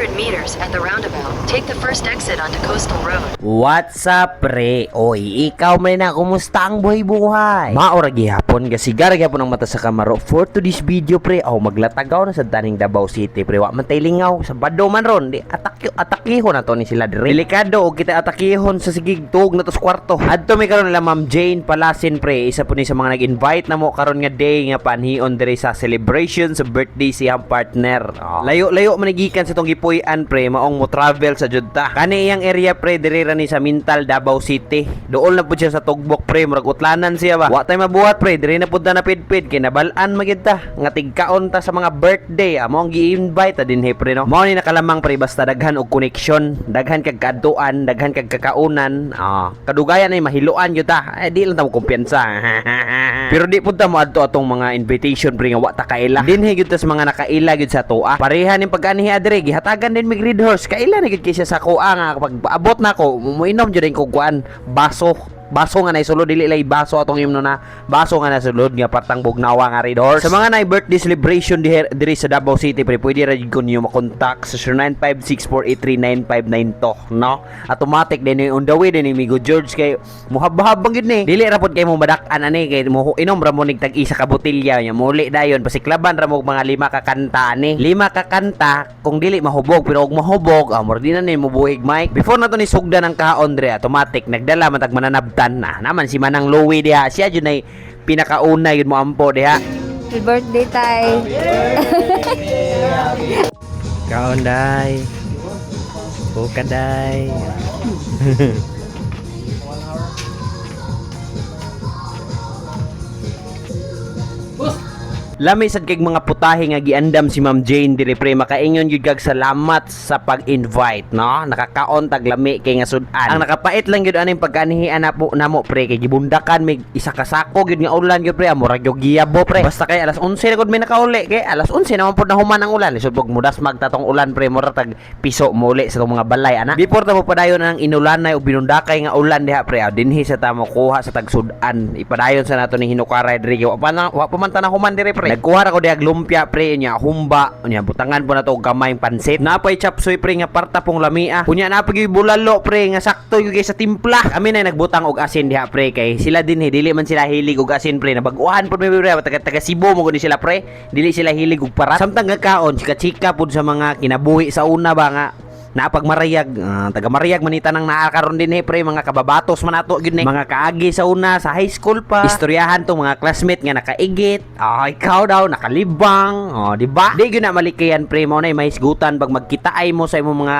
200 meters at the roundabout, take the first exit onto Coastal Road. What's up, pre? Oy, ikaw man na, kumusta ang buhay-buhay? Maora gihapon, gasigar gihapon ang mata sa kamaro. For today's video, pre, aw maglatagaw na sa daning Davao City, pre. Wa man tay lingaw, sa bado man ron, di atakihon na to ni sila dire. Delikado og kita atakihon sa sigig tuog na to sa kwarto. Adto mi karon nila Ma'am Jane Palasin, pre, isa po ni sa mga nag-invite na mo karon nga day nga panhion dire sa celebration sa birthday siyang partner. Oh. Layo-layo man gikan sa tong gipuy-an, pre, maong mo travel sa jud ta. Kani iyang area, pre, dire ra ni sa Mintal, Davao City. Dool na pud siya sa Tugbok, pre, murag utlanan siya ba. Wa tay mabuhat, pre, dire na pud ta napidpid kay nabal-an magyud ta nga tigkaon ta sa mga birthday. Amo ang gi-invite ta dinhi, pre, no. Mao ni nakalamang, pre, basta daghan og connection, daghan kag kaadtuan, daghan kag kakaunan. Ah, kadugayan ay mahiluan gyud ta. Eh, di lang ta mo kumpiyansa. Pero di pud ta mo adto atong mga invitation, pre, nga wa ta kaila. Dinhi gyud ta sa mga nakaila gyud sa toa. Pareha ning pag-anihi adre, gihatagan din mig Red Horse. Kaila na gyud kay siya sa kuha nga pag abot nako, muinom jud ko kuan baso. Baso nga naisulod, dili lay baso atong imno na baso nga nasulod nga partang bugnawa nga Red Horse. Sa mga nay birthday celebration diri sa Davao City, pre, pwede ra jud ko niyo makontak sa 0956483959 no. Automatic din ni on the way din ni Migo George kay muhabang gyud ni. Dili ra pod kay mo madak-an ani kay mo inom ra mo nig tag isa ka botelya nya muli dayon pasiklaban ra mo og mga lima ka kanta ani. Lima ka kanta kung dili mahubog, pero og mahubog, ah, mura di na ni mo buhig mic. Before na to ni sugdan ang kaon dre, automatic nagdala man tag mananabtan na. Naman si Manang Louie diha, siya jud nay pinakauna yun mo ampo diha. Happy birthday, Tay. Kaon day. Buka day. Lami sad kay mga putahe nga giandam si Ma'am Jane diri, pre, makaingon gyud kag salamat sa pag-invite, no. Nakakaon tag lami kay nga sud-an. Ang nakapait lang gyud aning pagkaanihian na po namo, pre, kay gibundakan mig isa ka sako gyud nga ulan gyud, pre, murag gyud giyabo, pre. Basta kay alas 11 na gud mi nakauli, kay alas 11 naman pud nahuman ang ulan. Lisod pug mudas magtatong ulan, pre, mura tag piso muli sa tong mga balay ana. Before ta mo padayon ang inulanay o binundakay nga ulan diha, pre, ah, dinhi sa ta mo kuha sa tagsud-an. Ipadayon sa nato ni Hinukaray diri. Wa pa man ta nahuman diri, pre. Nagkuha ra ko diha lumpia, pre, nya humba, nya butangan po na to og gamayng pansit. Napay chapsuy, pre, nga parta pong lamia. Unya napay gyud bulalo, pre, nga sakto gyud kay sa timpla. Kami na nagbutang og asin diha, pre, kay sila dinhi dili man sila hilig og asin, pre. Nabag-uhan pud mi, pre, taga taga Cebu mo gud ni sila, pre. Dili sila hilig og parat. Samtang gakaon, chika-chika pud sa mga kinabuhi sa una ba nga napag Marayag, taga Marayag manita nang naa karon din eh, pre, mga kababatos man ato gyud ni. Mga kaagi sa una sa high school pa. Istoryahan tong mga classmate nga nakaigit. Ah, ikaw daw nakalibang. Oh, di ba? Di gyud na malikayan, pre, mao nay mahisgutan pag magkitaay mo sa imong mga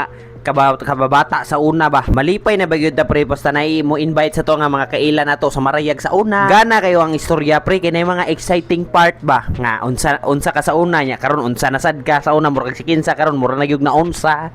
kababata sa una ba. Malipay na ba gyud ta, pre, basta na mo invite sa to nga mga kaila nato sa Marayag sa una. Gana kayo ang istorya, pre, kay nay mga exciting part ba nga unsa unsa ka sa una nya karon unsa na sad ka sa una, murag si kinsa karon mura na gyud na unsa.